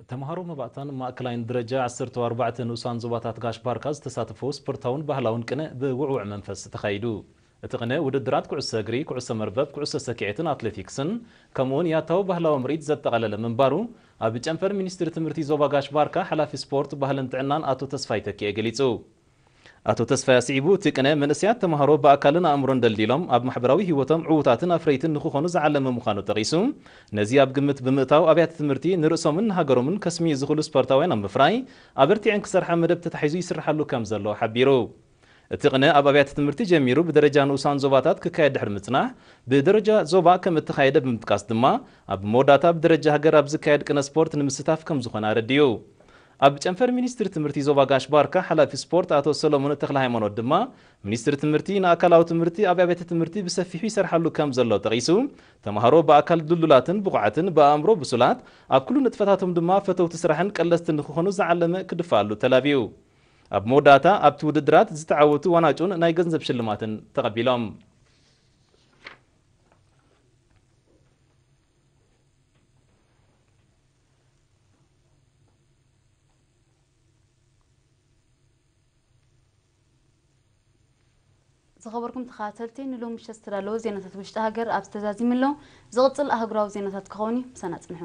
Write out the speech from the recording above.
ተምሃሮ መባእታን ማእከላይን ደረጃ ዓሰርተ ኣርባዕተ ንኡሳን ዞባታት ጋሽ ባርካ ዝተሳተፎ ስፖርታውን ባህላውን ቅነ ብውዕውዕ መንፈስ ተኻይዱ። እቲ ቅነ ውድድራት ኩዕሶ እግሪ፣ ኩዕሶ መርበብ፣ ኩዕሶ ሰኪዔትን ኣትሌቲክስን ከምኡውን ያታዊ ባህላዊ ምርኢት ዘጠቓለለ ምንባሩ ኣብ ጨንፈር ሚኒስትሪ ትምህርቲ ዞባ ጋሽ ባርካ ሓላፊ ስፖርት፣ ባህልን ጥዕናን ኣቶ ተስፋይ ተኪኤ ገሊጹ። ኣቶ ተስፋይ ኣስዒቡ፣ እቲ ቅነ መንእሰያት ተምሃሮ ብኣካልን ኣእምሮን ደልዲሎም ኣብ ማሕበራዊ ህይወቶም ዕዉታትን ኣፍረይትን ንክኾኑ ዝዓለመ ምዃኑ ጠቒሱ፣ ነዚ ኣብ ግምት ብምእታው ኣብያተ ትምህርቲ ንርእሶምን ንሃገሮምን ከስምዩ ዝኽእሉ ስፖርታውያን ኣብ ምፍራይ ኣበርቲዐን ክሰርሓ መደብ ተታሒዙ ይስርሓሉ ከም ዘሎ ሓቢሩ። እቲ ቅነ ኣብ ኣብያተ ትምህርቲ ጀሚሩ ብደረጃ ንኡሳን ዞባታት ክካየድ ድሕሪ ምጽናሕ፣ ብደረጃ ዞባ ከም እተኻየደ ብምጥቃስ ድማ፣ ኣብ መወዳእታ ብደረጃ ሃገር ኣብ ዝካየድ ቅነ ስፖርት ንምስታፍ ከም ዝኾነ ኣረዲኡ። ኣብ ጨንፈር ሚኒስትሪ ትምህርቲ ዞባ ጋሽ ባርካ ሓላፊ ስፖርት ኣቶ ሰሎሞን ተክለ ሃይማኖት ድማ፣ ሚኒስትሪ ትምህርቲ ንኣካላዊ ትምህርቲ ኣብ ኣብያተ ትምህርቲ ብሰፊሑ ይሰርሓሉ ከም ዘሎ ጠቒሱ፣ ተምሃሮ ብኣካል ድልዱላትን ብቑዓትን ብኣእምሮ ብሱላት፣ ኣብ ኩሉ ንጥፈታቶም ድማ ፈተውቲ ስራሕን ቀለስትን ንክኾኑ ዝዓለመ ክድፍኣሉ ተላብዩ። ኣብ መወዳእታ ኣብቲ ውድድራት ዝተዓወቱ ዋናጩን ናይ ገንዘብ ሽልማትን ተቐቢሎም። ዝኸበርኩም ተኸታተልቲ፣ ንሎሚ ምሸት ዝተዳለወ ዜናታት ውሽጢ ሃገር ኣብዚ ተዛዚሙ ኣሎ። ዝቕጽል ኣህጉራዊ ዜናታት ክኸውን እዩ። ምሳና ጽንሑ።